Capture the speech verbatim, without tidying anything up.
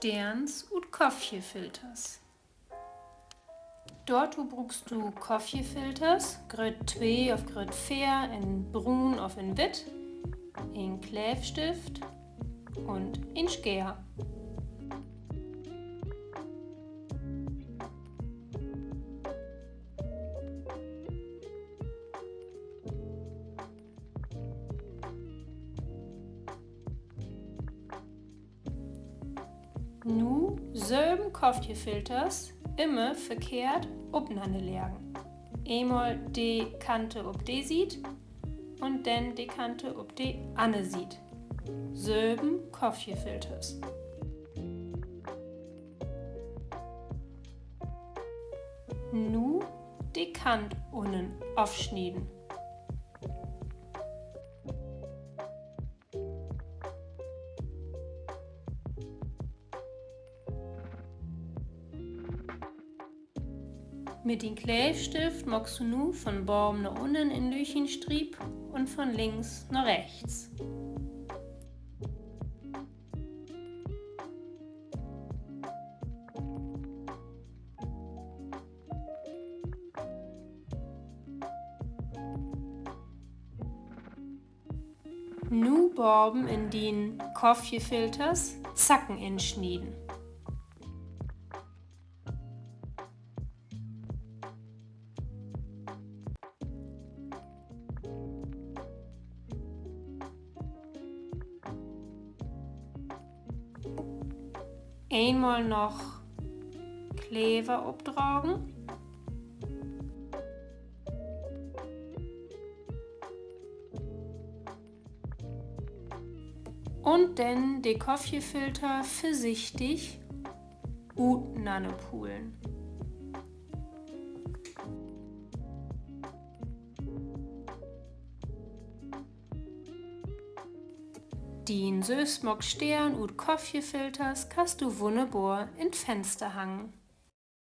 Steerns ut Koffjefilters. Dorto bruukst du Koffjefilters, Grööt twee of Grööt veer in bruun of in witt, en Kleevstift un en Scheer. Nu söven Koffjefilters immer verkehrt opnanner leggen. Eenmal de Kante op de Siet un denn de Kante op de anner Siet. Söven Koffjefilters. Nu de Kant unnen ofsnieden. Mit den Kleevstift maakst du nu von baven na unnen en lüttjen Striep un von links na rechts. Nu baven in dien Koffjefilters Zacken insnieden. Eenmal noch Klever opdragen. Un denn de Koffjefilter vörsichtig utnanner pulen. Dien sülvstmaakt Steern ut Koffjefilters kannst du wunnerbor in't Fenster hangen.